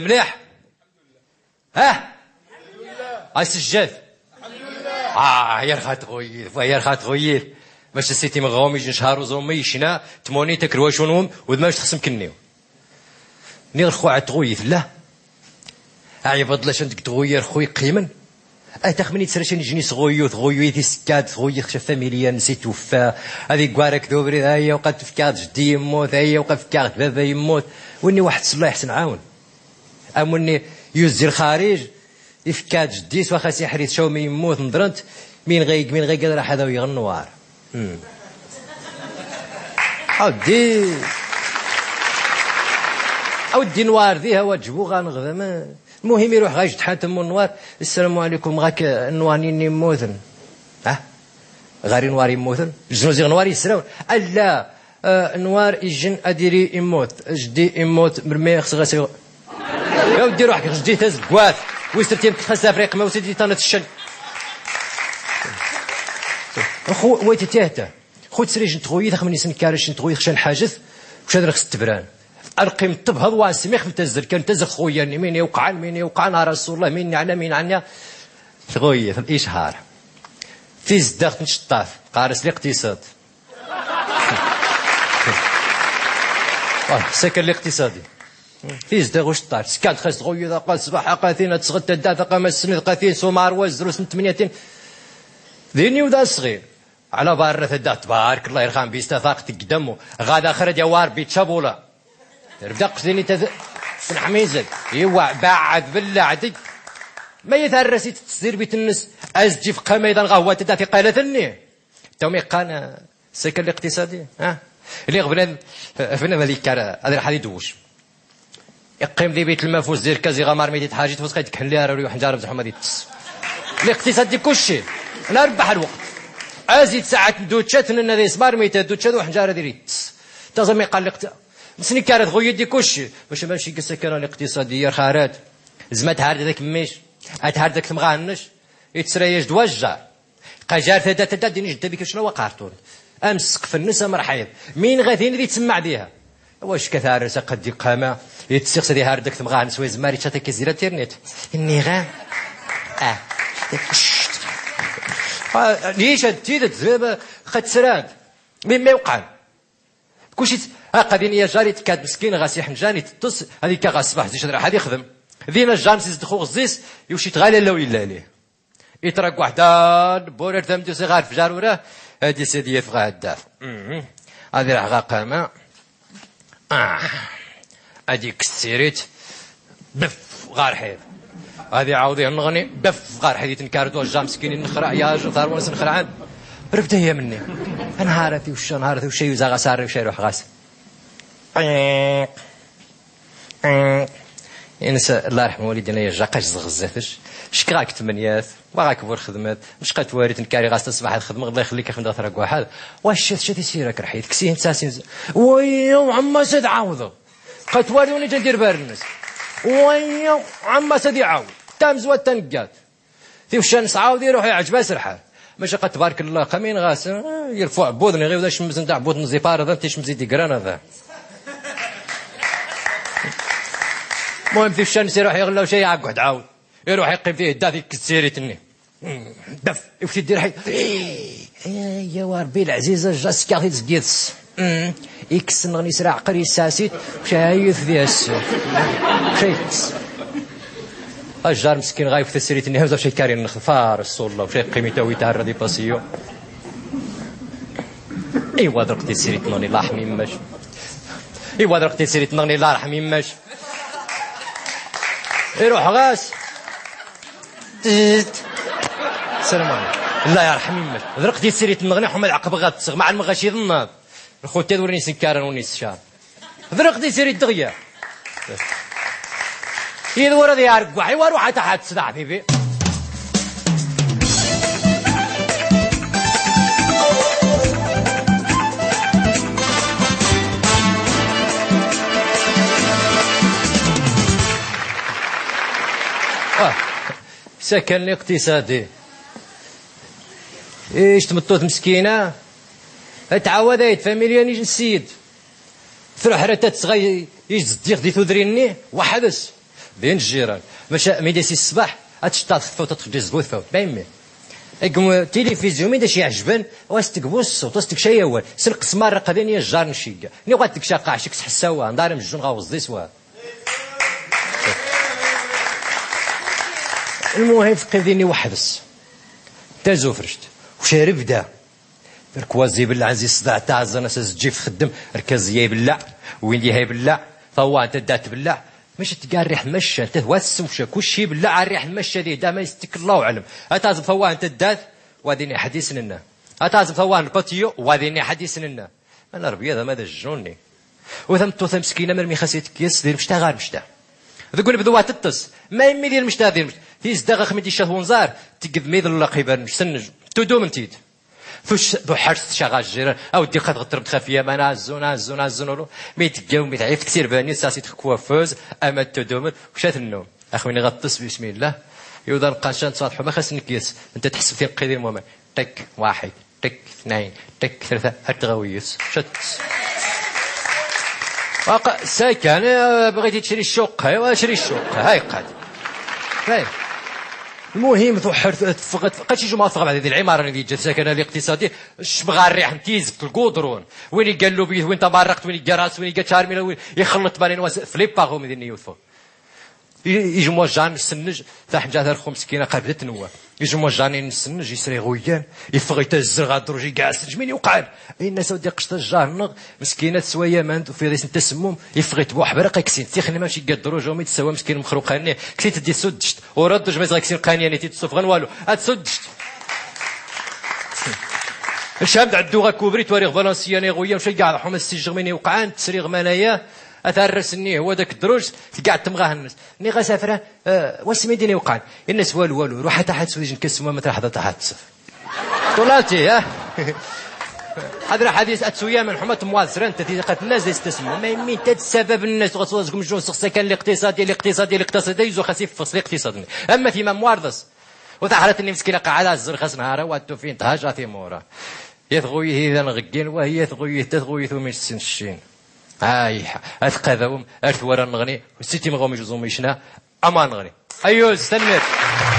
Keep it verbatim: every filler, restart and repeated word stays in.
Mliḥ? Hah? Ay sejjad. Ah, yar xat ɣuyid, wa yar xat ɣuyid. Maca siti mɣawmi jin shahar uẓumi yecna tmoni takrwa cunum, u d mac txsem kenni. Niɣ lxuɛat ɣuyid, la. Aɛibad la can deg tɣuyir xu yeqqimen. Ay taxmini ttracan ijni sɣuyyu, tɣuyyu i tisekkad, tɣuyyi xca familya-nnes i tuffa. Ad iggar akked ubrid, ayya uqad tefkaɣ-d jeddi yemmut, ayya uqad fkaɣ-d baba yemmut. Winni waḥed s Allah yeḥsen ɛawen. Am winni yuzzi lxarij, ifka-d jeddi-s, waxa s-iḥri tcawmi yemmut, neḍrent, min ɣayg, min ɣayg ad raḥ ad awiɣ nnwar. Hmm. Aweddi. Aweddi nnwar di hawa ǧbuɣa nexdem. Lmuhim iruḥ ɣa ijdḥan temmu nnwar. Ssalamu ɛlikum, ɣak nnwar-nni immuten. Ha? Ɣer i nnwar immuten? Jnuziɣ nnwar yesrawen. Alla, eh, nnwar ijjen ad iri immut. Jeddi immut, melmi xseɣ as-, ya weddi ruḥ jeddi tazeggat. Wis trettin xas d Afriq, ma wis di tanat ccen. Xu, wayt tihta. Xu tsrijent tɣuyit, axmni sen kkaracent tɣuyit, xcan ḥajet, ucad nxs tebran. Arqim ṭṭeb, haḍ wa nsemix, mtazzel kan, tazzel tɣuyya-nni, min iwqɛan, min iwqɛan, a Rasul Allah, min iɛna, min iɛna. Tɣuyit, l-ishar. Tizdaɣt n cṭṭaf, qqar-as liqtisad. Ah, sakan liqtisadi. Tizdaɣ ucṭṭaf, skant xas tɣuyit, aqal ṣṣbaḥ, aqatin, ad tesɣed taddart, aqam ass-nni, aqatin, sumar, wa zrus n tmenyatin. Din iwda asɣir. Ɛla barra tadda, tbarek Allah, irxam bis tafaq tgdam, ɣada xrad ya war bi tcabula. Rebda qsdini taz-, tnḥmizet. Iwa, baɛad, bellaɛ, deg. Ma yitarras i tettzirbit-nnes, az ǧif qama idan ɣa huwa tadda fi qalat-nni. Tawmi qqan, eh, sekkel liqtisadi, ha? Liɣ bnadem, eh, bnadem ad ikkar, eh, ad irḥad idewwec. Iqqim di bit lmafus, di rkaz, iɣamar mi di tḥajit, fus qay tkhen li ara ur yuḥenǧar bzḥuma di ttes. Liqtisad di kulci. Nerbeḥ lweqt. Azid saɛat n duččat, nenna di ismar mi ta duččat uḥenǧar ad iri ttes. Taẓa mi qqan liqti-, nesni kara tɣuyyi di kulci. Bac ma nci gasa kara liqtisadi, yar xarat. Zma thard dak mmic. Ad thard dak temɣah-nnac. Ittrayaj d wajjar. Qajar tadda, tadda, din jedda bik cna wa qartun. Am ssqef-nnes am rḥiḍ. Min ɣa tin di tsemmaɛ diha. Wac ka tares aqad di qama, ittsiɣ s ad ihar dak temɣah-nnes wa izmar ičča takka zir internet. Nniɣ-am. Ah. Cct. Ah, nica d tidet, zaba, xad srad. Mi, mi wqan. Kulci t-, aqad ini ajar itekka-d meskin ɣas iḥenjan iteṭṭes, ad ikka ɣas ṣṣbeḥ zik ad iruḥ ad ixdem. Din ajar msizdexu ɣezzis, yuci tɣala law illa lih. Itrag waḥda, burar tamdus iɣar fjar ura, ad isad yafeɣ ahaddaf. Mhm. Ad iruḥ ɣa qama. Ah. Ad ikkes tsirit. Bef, ɣar ḥid. Ad iɛawed ihenneɣni, bef, ɣar ḥid, itenkar-d wajja meskin, innexraɛ, ya, tarwa-nnes nexraɛen. Rfed ay amnni. Anhar a tiwca, anhar a tiwca, yuza ɣas ar rwca, iruḥ ɣas. Qiq. Qiq. Insa, Allah yarḥem walidina, ya jaqaj zɣezzatec. Cekk ɣak tmenyat. Wa ɣak bur xedmet, mec qat warit nkari ɣas taṣbaḥ ad xedmeɣ, Allah ixellik, axem daɣ trag waḥad. Wa ccat ccat isir ak rḥid, ksihin tsasin. Wayya, ɛemma s ad ɛawdeɣ. Qat warit uni ǧan dir bar-nnes. Wayya, ɛemma s ad iɛawed. Tamezwat taneggat. Tiwcan s ɛawed iruḥ iɛǧeb-as lḥal. Maca qat tbarek Allah, qamin ɣas, eh, irfu ɛbud, niɣ iwd acemmes n daɛbud n zipar, adan ticemmes i d-igran, adan. Muhim, tiwcan s iruḥ iɣella ucay iɛegguḥ d ɛawed. Iruḥ iqqim fih, da tikkes tsirit-nni. Daf, iwt-id di lḥi. Ya wa Rebbi lɛziz, a jaskaɣ-t-id seg yiḍes. Ikkes nneɣni s leɛqel, yessas-it, ucayet di ass. Ucayet. Ajar meskin ɣa yewt tasrit-nni, hamza ucay kari nnex, far ṣṣulla, ucay qqim itawi tarra di pasiyu. Iwa drq tisrit nneɣni, la rḥem immac. Iwa drq tisrit nneɣni, la rḥem immac. Iruḥ ɣas. Zzzt. Salam ɛlikum. Allah yarḥem imma-k. Drq di tsirit nneɣni, ḥuma d ɛaqeb ɣad tseɣ, ma ɛelmeɣ aci d nnaḍ. Lxuti d ur nisenkar, ur niscar. Drq di tsirit dɣya. Yid wara di ɛargwaḥ, iwa ruḥ a taḥat s daɛbibi. Ah. Sakan liqtisadi. Ic tmeṭṭut meskina, ad tɛawad ay tfamilya n ssyyid. Truḥ ra ta tesɣa ic zeddiɣ di tudrin-nni, weḥd-s. Din ljiran. Maca mi d-yas ṣṣbeḥ, ad tecṭaḍ tfawt, ad txeǧǧ zbu tfawt. Ma yemmi. Deg tilifizyu, mi d acu iɛejben, wa s-tegbu ṣṣut, wa s-tegca awal. S lqesma rraq din i yejjar n cigga. Niɣ wa tegca qaɛec, s ḥessawa, nḍar amejjun ɣa weẓḍis wa. Lmuhim, teqqim din i weḥd-s. Tazufrect. Ucarbda. Rkwazi belleɛ, zi ṣṣdeɛ taɛẓan, as azǧif txeddem, rkazi ya ibellaɛ, win diha ibellaɛ, tawant ad tbellaɛ. Maca tga rriḥ n macca, nta wa tessewca, kucci ibellaɛ rriḥ n macca di dama yestik Allahu ɛlem. Ad taẓem tawant ad dat, wa din iḥed isnenna. Ad taẓem tawant n patiyu, wa din iḥed isnenna. Ana Rebbi ad ama d ajjunni. U tameṭṭut ameskina, mar mi xas itekkes di lmecta ɣer lmecta. Deg unebdu wa teṭṭes, ma yemmi di lmecta, di lmecta. Tizda ɣax mi d-icca unẓar, tegdem iḍelleq ibernuc, sennj. Tudum n tid. Tuc-, tuḥḥert tcaɣ ɣer ljiran, a weddi qad ɣeṭṭremt xef yaman, azzun, azzun, azzun, ulu. Mi teggaw, mi tɛif, tktir bani, sasi txek wafuz, ama tudum, uca tennum. Axwini ɣa teṭṭes, bismillah. Yuḍan qancan, tṣaḍḥu, ma xas nekyes, nta tḥesseb tinqidin muman. Ṭik, waḥid, ṭik, tnayn, ṭik, tlata, ar tɣawiyet. Uca teṭṭes. Waqa-, sakan, eh, bɣit tcri ccuq, aywa, cri ccuq, hay qad. Hay. Lmuhim, tuḥḥert, teffeɣ, teffeɣ, qanci jumɛa teffeɣ bɛda di lɛimara di ǧǧet sakana liqtisadi, cemɣar rriḥ n tizeft, lgudrun, win iga llubiyet, win tamarraqt, win iga ras, win iga carmila, win ixelleṭ banin was, flippaɣ umdin yutfeɣ. I-, ijmuɛjan n ssennj, taḥnǧat ar xu meskina qablet nwa. Ijmuɛjan n ssennj, isra iɣuyyan, iffeɣ itazzer ɣer ddruj, iga ssennj, min iwqɛen? Inna-s a weddi qect ajjar-nneɣ, meskina teswa yaman, tufiḍ isent asemmum, iffeɣ itbuḥ braq aksin, tixni mačči iga ddruj, umi tsawa meskin mexluqa-nni, kti teddi suddect, ur ddruj ma iẓra aksin qanyan, i t-id-sufɣen walu, ad suddect. Lcam d ɛeddu ɣa kubri, twariɣ Valenciennes iɣuyyan, uca iga ḥuma ssijjeɣ min iwqɛen, tesriɣ manaya, Atarras-nni, huwa dak ddruj, tga temɣah-nnes. Nniɣ-as, afran, eh, wasmi din iwqɛen? Inna-s, walu, walu, ruḥ a taḥat sudij n kasuma, ma traḥeḍ a taḥat tsef. Tulati, ha? Ad raḥ ad yas-, ad tsuya man ḥuma temwaḍ sran, ta tiqat nnas da yestasmu. Ma yemmi, ta d ssabab nnas, tuɣa tsuḍa zgum jun sexsa kan liqtisadi, liqtisadi, liqtisadi, yuzu xas iffeṣ liqtisad-nni. Amma tima mwarḍes. U taḥrat-nni meskina qaɛad azzer xas nhara, wa tufin thaja timura. Ya tɣuyit idan ɣeggin, wa ya tɣuyit, ta tɣuyit umi sin ccin. Ay, at qadawem, ar twara nneɣni, si timɣa umi jẓum icna, ama nneɣni. Ayyuz, tanemmirt.